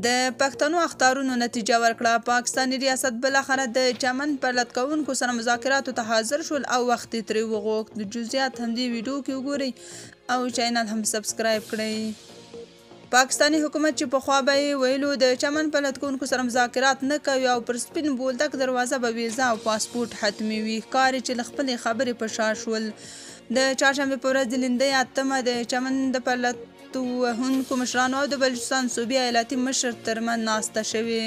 د پښتنو اخطارونو نتیجه ورکړه. پاکستاني ریاست بالاخره د چمن پرلت کوونکو سره مذاکراتو ته حاضر شول او وخت یې ترې وغوښت. جزئیات همدې ویډیو کې وګورئ او چینل هم سبسکرایب کړئ. پاکستاني حکومت چې پخوا به یې ویلو د چمن پرلت کوونکو سره مذاکرات نه کوي او پر سپین بولدک دروازه به ویزه او پاسپورټ حتمي وي، ښکاري چې له خپلې خبرې په شا شول. د چهارشنبې په ورځ د لیندۍ 8مه د چمن د پرلت وهونکو مشرانو او د بلوچستان صوبې ایالتي مشر ترمنځ ناسته شوې.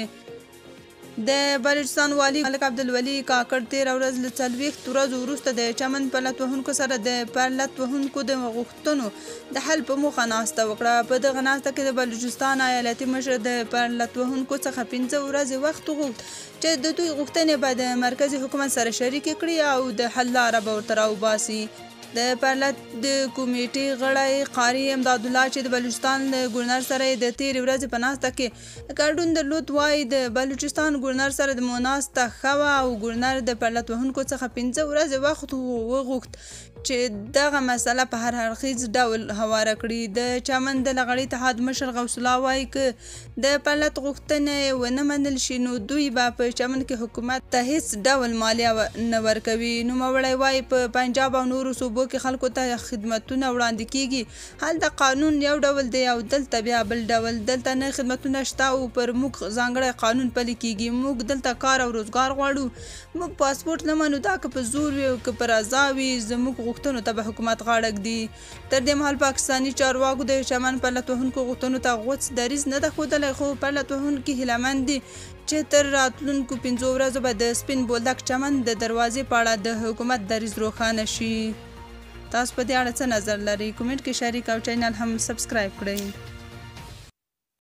د بلوچستان والي ملک عبدالولي کاکړ تېره ورځ له 40 ورځو وروسته د چمن پرلت وهونکو سره د پرلت وهونکو د غوښتنو د حل په موخه ناسته وکړه. په دغه ناسته کې د بلوچستان ایالتي مشر د پرلت وهونکو څخه 5 ورځې وخت وغوښت چې د دوی غوښتنې به د مرکزي حکومت سره شریکې کړي او د حل لاره به ورته راوباسي. د پرلت د کمیټې غړی قاري امدادالله چې د بلوچستان له ګورنر سره یې د تېرې ورځې په ناسته کې ګډون درلود وايي، د بلوچستان ګورنر سره د مو ناسته ښه وه او ګورنر د پرلت وهونکو څخه 5 ورځې وخت وغوښت چې دغه مسله په هر اړخیز ډول هواره کړي. د چمن د لغړې اتحاد مشر غوث الله وايي، که د پرلت غوښتنې ونه منل شي نو دوی به په چمن کې حکومت ته هیڅ ډول مالیه نه ورکوي. نوموړی وايي، په پنجاب او نورو صوبو کې خلکو ته خدمتونه وړاندې کیږي، هلته قانون یو ډول دی او دلته بیا بل ډول. دلته نه خدمتونه شته او پر موږ ځانګړی قانون پلی کیږي. موږ دلته کار او روزګار غواړو، موږ پاسپورټ نه منو، دا که په زور وي او که په رضا وي زموږ غوښتنو ته به حکومت غاړه ږدي. تر دې مهال پاکستاني چارواکو د چمن پرلت وهونکو غوښتنو ته غوڅ دریځ نه ده ښودلی، خو پرلت وهونکي هیله مند دي چې تر راتلونکو 5 ورځو به د سپین بولدک چمن د دروازې په اړه د حکومت دریځ روښانه شي. تاسو په دې اړه څه نظر لرئ؟ کومنټ کې شریک او چینل هم سبسکرایب کړئ.